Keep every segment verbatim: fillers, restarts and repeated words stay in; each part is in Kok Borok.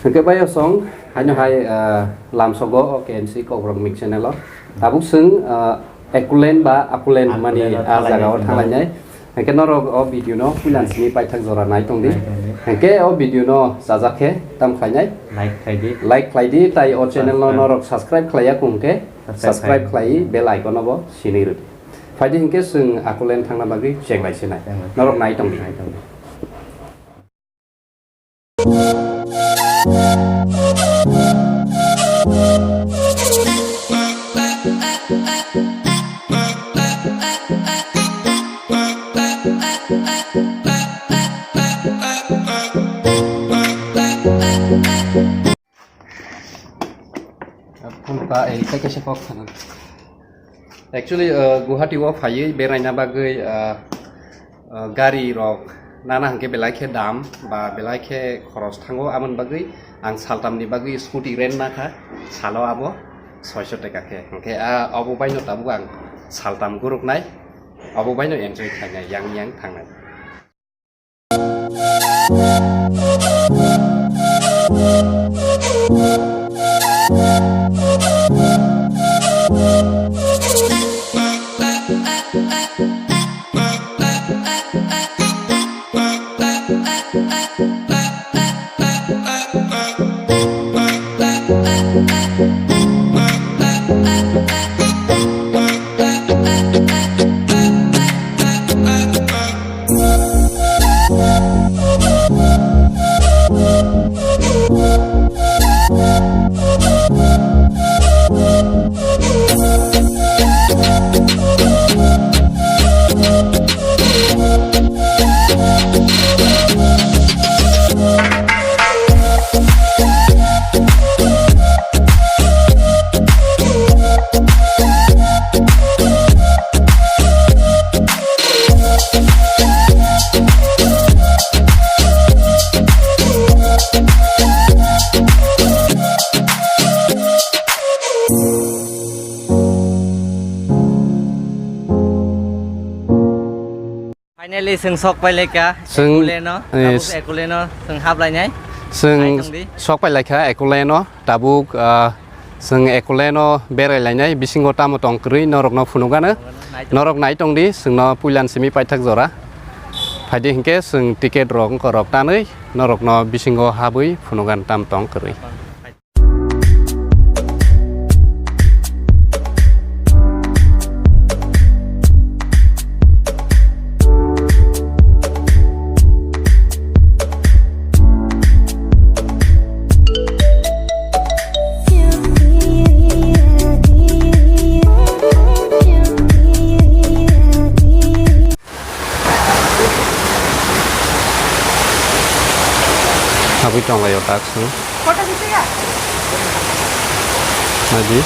Hwnkhe bai osong, haino hai, ah, lamsogo o K M C Kokborok Mix Channel o. Tabuk chwng, ah, Ekulen ba Akulen hwnmani Akulen o ah jaga o thanglainai. Thanglainai. Hwnkhe norok o video no puilan simi paithak jora nai tongdi. Nai tongdi. Hwnkhe o video no chajak khe tam khlainai. Like khlaidi. Like khlaidi, tai o channel no Subscribe. Norok subscribe khlaiya kung khe subscribe Subscribe khlai khlai. Bell icon no bo sinui rwdi. Phaidi hwnkhe chwng Akulen thangna bagwi chenglai sinai. Chenglai. Norok nai tongdi. Nai tongdi. Phone ta, eh, tei kaisa kok sana. Actually, uh, Guwahati o phaiwi beraina bagwi, uh, uh, gari rok nana hwnkhe belai khe dam ba belai khe khoros thango, aboni bagwi ang saltamni bagwi scooty rent nakha, salo abo soiso taka khe. Hwnkhe, ah, obo baino tabuk ang saltam guruknai, obo baino enjoy khainai, yang yang thangnai. Finally, chwng sok pai laikha, chwng, Ekuleno, eh, tabuk Ekuleno chwng hap lainai. Chwng hai tongdi. Sok pai laikha Ekuleno, tabuk, ah, chwng Ekuleno berai lainai, bisingo tamo tong kwrwi norokno phunukgano. Nai tong. Norok nai tongdi, chwngno puilan simi paithak jora. Phaidi hinkhe chwng ticket rok wngkha rok tanwi, norokno bisingo habwi phunukgano tamo tong kwrwi. Habwi tonglaio tak chwng. Naidi.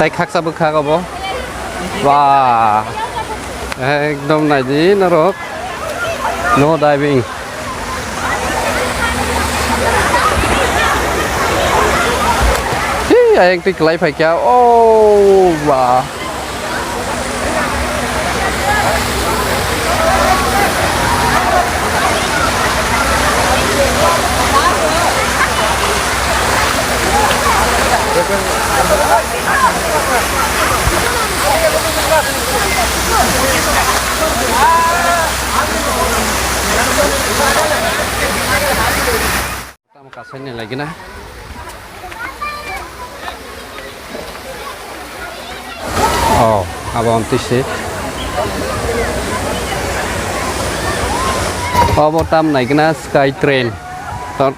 Tai khaksa bwkhak obo. Ba. Ekdom naidi norok. No diving. Hi, ayang twi kwlai phaikha. Oh, ba. Tamo kasaini lagina. Oh, abo amtwi se. Obo tam naigina Sky Train. Ton-,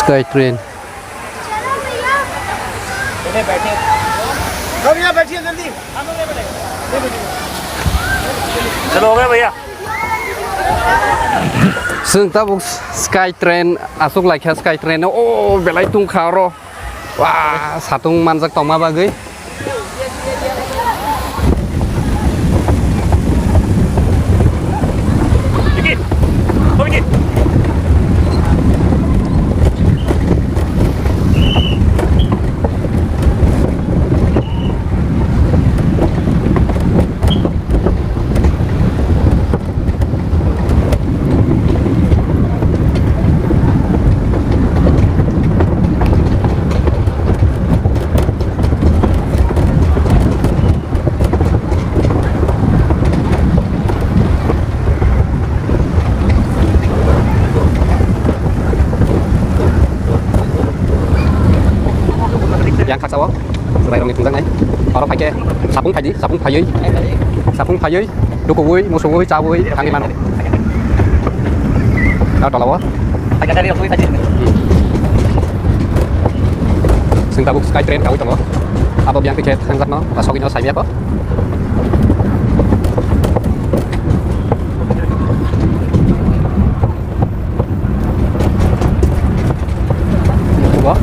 Sky Train. चलो भैया। चलो भैया, बैठिए जल्दी। Chalo, okay, bhaiya. Chwng tabuk Sky Train aswk laikha, Sky Train o belai tungkha oro. Wah, satung manjak tongma bagwi. Yang khaksa o chwrairokni thwngjaknai. Oro phaikhe sapung phaidi, sapung phaiwi, sapung phaiwi tukuwi, musuwi, chawi thangwi mano. A tola o. Chwng tabuk Sky Train kawi tongo. Abo biyang khe thangjak no, ba sogwi no saimya ko. Nugo.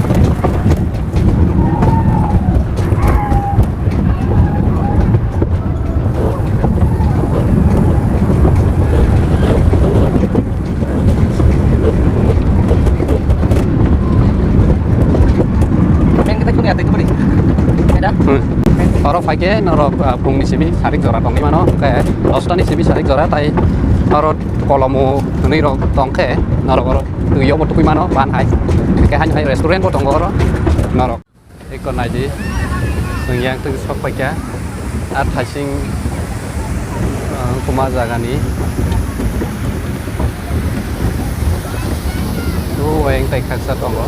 Hmm. Oro phaikhe norok, ah, phungni simi sarik jora tongwi mano, hwnkhe dosta ni simi sarik jora, tai oro kolomo hwnwi rok tongkhe norok oro twi obo tukui mano ban hai. Hwnkhe haino hai restaurant bo tongo oro norok. Eko naidi, chwng yang twi sok paikha, a thaising, ah, wngkuma jagani. O wayang tai khaksa tongo.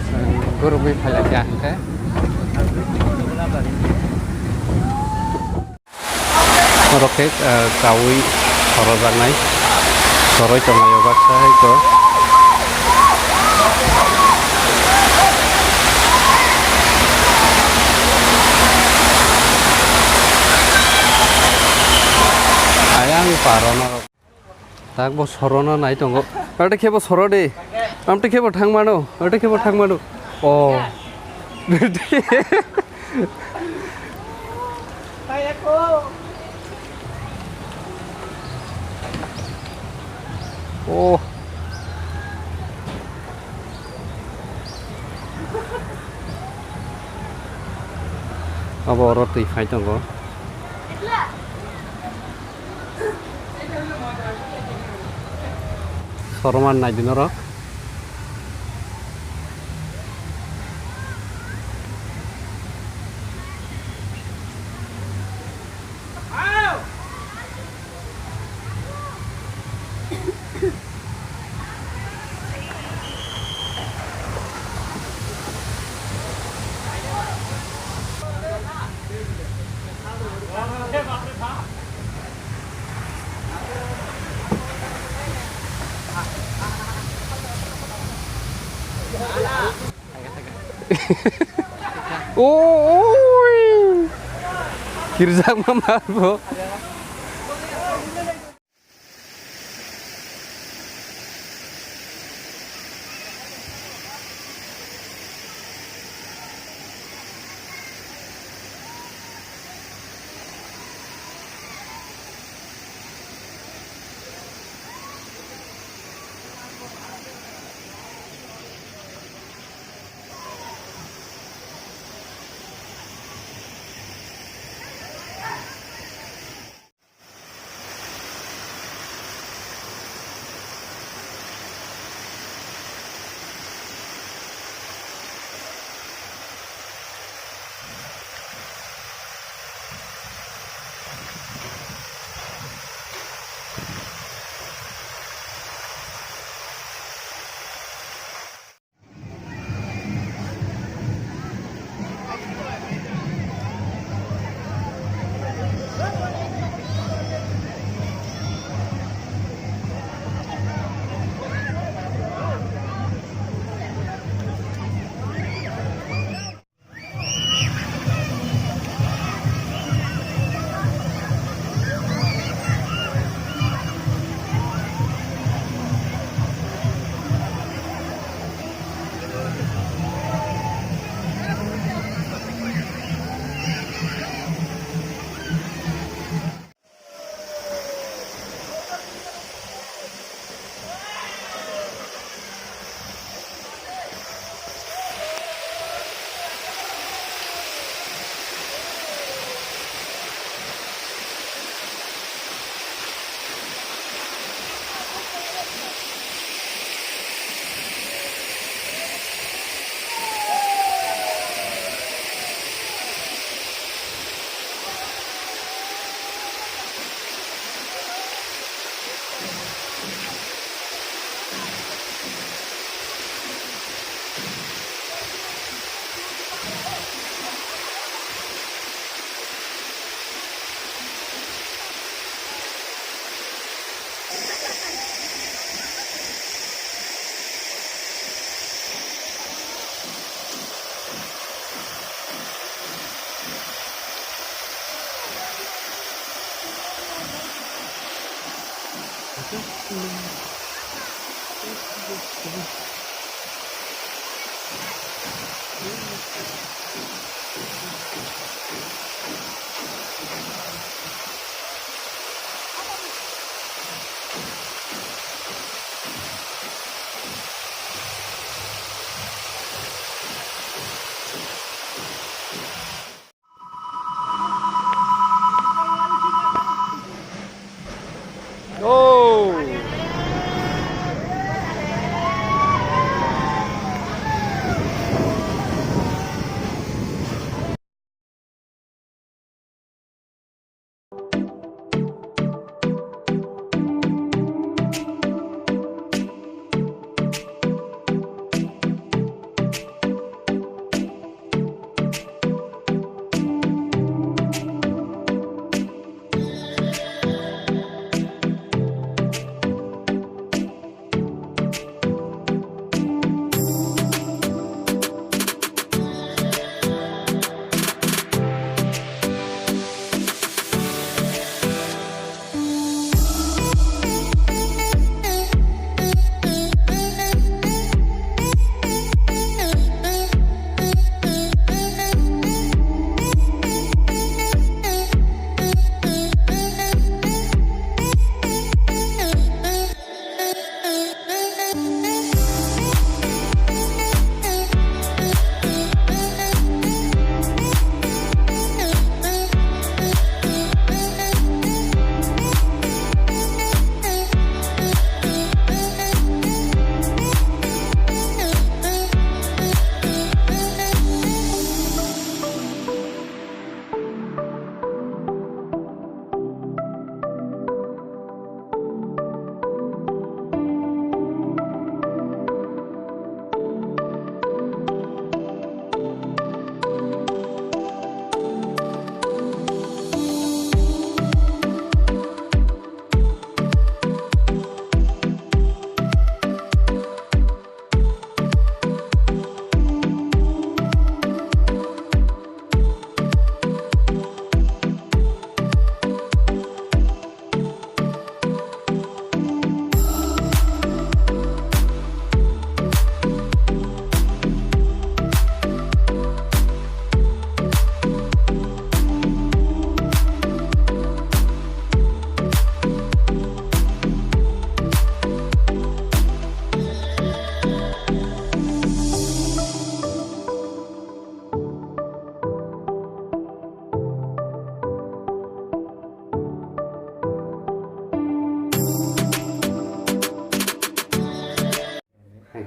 Chwng gurugwi phailai kha hwnkhe. Oro khe, ah, kaui khorojaknai. Khoroi tongnai o baksa hai to. Ayang paro norok. Tak bo sorono nai tongo. Ate khe bo soro de. Amte khe bo thang mano. Ate khe bo thang mano. Oh. Oh. Abo oro twi phai tongo. Soroman naidi norok. O, oi. Kirjakma mar bo.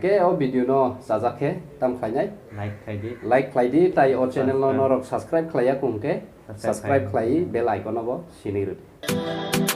Hwnkhe o video no chajak khe tam khlainai. Like khlai di. Like khlai di, tai o channel no Subscribe. Norok subscribe khlaiya kung khe Subscribe subscribe khlai. Khlai, bell icon no bo sinui rw di.